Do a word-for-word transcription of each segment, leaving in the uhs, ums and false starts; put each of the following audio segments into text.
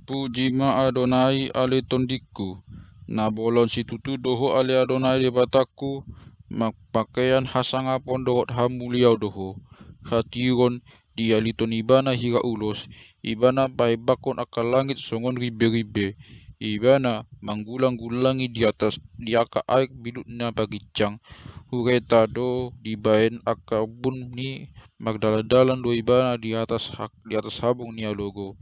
Puji ma Adonai ale tondingku. Na bolon situtu do ho ale Adonai Debatangku. Marpakeian hasangapon dohot hamuliaon do ho. Hatiuron dialiton Ibana hira ulos. Ibana paimbakkon angka langit songon rimberimbe. Ibana manggulanggullangi di atas, di angka aek bilut na paginjang. Hureta do dibaen angka ombun ni mardalandalan do Ibana di atas hak-, di atas habong ni alogo.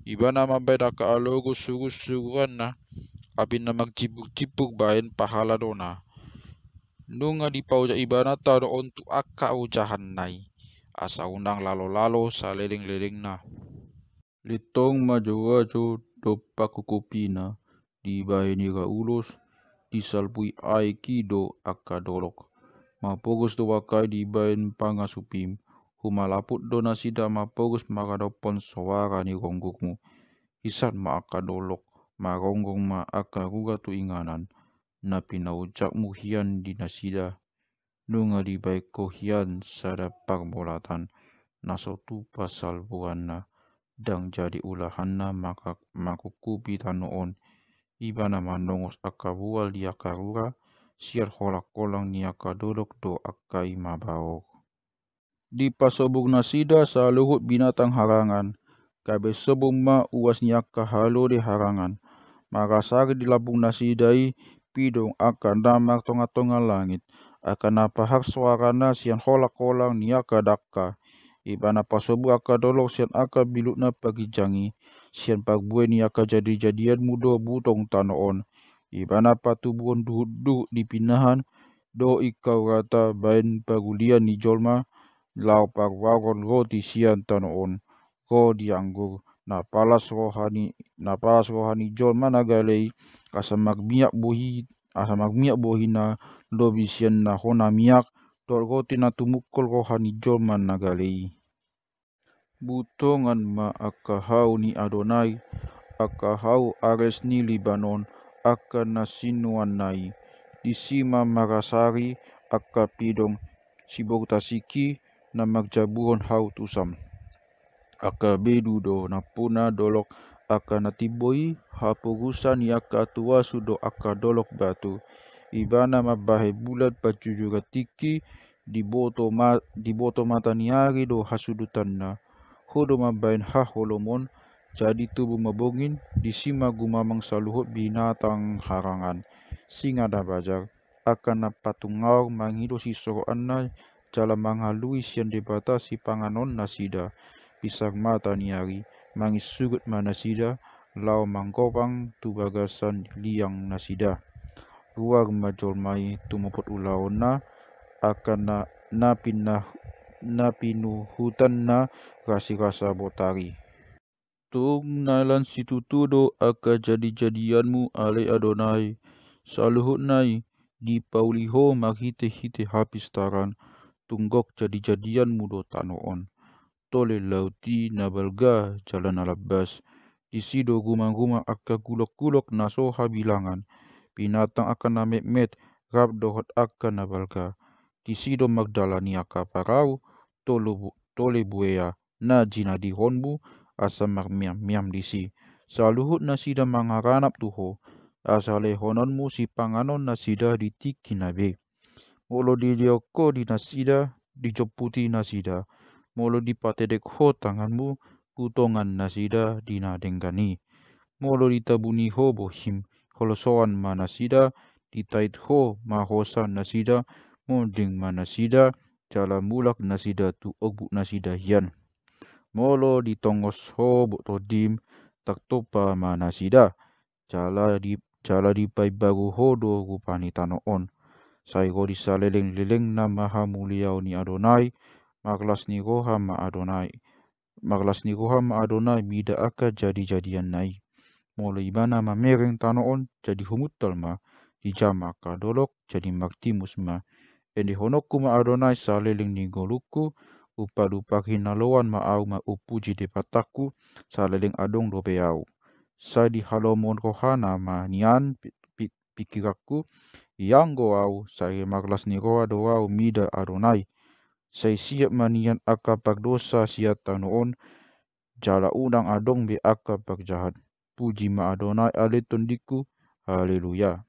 Ibana mambaen angka alogo surusuruanna, api na marjimburjimbur baen pahaladona. Nunga dipaojak Ibana tano on tu angka ojahanna i, asa unang lalolalo salelenglelengna. Lintong ma joajo dompak hukupina, dibaen hira ulos, disalpui aek i do angka dolok. Mapogos do bangka i dibaen pangasupim, humalaput do nasida mapogos mangadophon soara ni ronggormu. Hisat ma angka dolok, maronggor ma angka rura tu inganan, na pinaojakmu hian di nasida. Nunga dibaen ho hian sada parbolatan, na so tupa salpuanna, ndang jadi ulahanna maka-, manghuhupi tano on. Ibana manongos angka bual di angka rura, sian holangholang ni angka dolok do angka i mabaor. Dipasobur nasida saluhut binatang harangan, gabe sobur ma uas ni angka halode harangan. Marasari di lambung nasida i pidong angka na martongatonga langit, angka na pahar soarana sian holangholang ni angka dangka. Ibana pasobur angka dolok sian angka bilut na paginjang i, sian parbue ni angka jadijadianmu do butong tano on. Ibana patubuhon duhutduhut di pinahan, dohot ingkau rata baen parulian ni jolma, laho paruaron roti sian tano on, ro di anggur, na palas roha ni, na palas roha ni jolma na gale i, asa marmiak bohi, asa marmiak bohina lobi sian na hona miak, dohot roti na tumungkol roha ni jolma na gale i. Butongan ma angka hau ni Adonai, angka hau ares ni Libanon, angka na sinuanna i. Disi ma marasari angka pidong siboru tasik i na marjabuhon hau tusam. Angka bedu do nampuna dolok angka na timbo i, haporusan ni angka tuasu do angka dolok batu. Ibana mambahen bulan panjujuran tingki, diboto ma-, diboto mata ni ari do hasudutanna. Ho do mambahen haholomon, jadi tubu ma bongin, disi ma gumamang saluhut binatang harangan. Singa na bajar, angka na patungaor mangido sisoroanna, jala mangalului sian Debata sipanganon nasida. Pisar mata ni ari, mangissugut ma nasida, laho manggopang tu bagasan liang nasida. Ruar ma jolma i tumopot ulaonna, angka na, na pinna-, na pinuhutanna rasirasa botari. Tung nalan situtu do angka jadijadianmu ale Adonai, saluhutna i dipauli ho marhitehite hapistaran, tung gok jadijadianmu do tano on. Tole laut i na balga jala na lambas, disi do gumangguman angka gulokgulok na so habilangan, binatang angka na metmet rap dohot angka na balga. Disi do mardalan ni angka parau, tolu bu-, tole buea na jinadihonmu, asa marmiammiam disi. Saluhut nasida mangaranap tu ho, asa lehononmu sipanganon nasida di tingkina be. Molo dilehon ho di nasida, dijomputi nasida. Molo dipatedek ho tanganmu, butongan nasida di na denggan i. Molo ditabuni ho bohim, holosoan ma nasida, ditait ho ma hosa nasida, monding ma nasida, jala mulak nasida tu ombuk nasida hian. Molo ditongos ho bo-, tondim, tartompa ma nasida, jala di-, jala dipaimbaru ho do rupa ni tano on. Sai ro di salelenglelengna ma hamuliaon ni Adonai, marlas ni roha ma Adonai. Marlas ni roha ma Adonai mida angka jadijadianna i. Molo Ibana mamereng tano on, jadi humuntal ma, dijama angka dolok, jadi martimus ma. Endehononku ma Adonai saleleng ni ngolungku, umpalumpaki na loan ma au ma-, umpuji Debatangku, saleleng adong dope au. Sai dihalomohon rohana ma nian pi-, pi-, pingkiranku, ianggo au, sai marlas ni roha do au mida Adonai. Sai siap ma nian angka pardosa sian tano on, jala unang adong be angka parjahat. Puji ma Adonai, ale tondingku. Haleluya.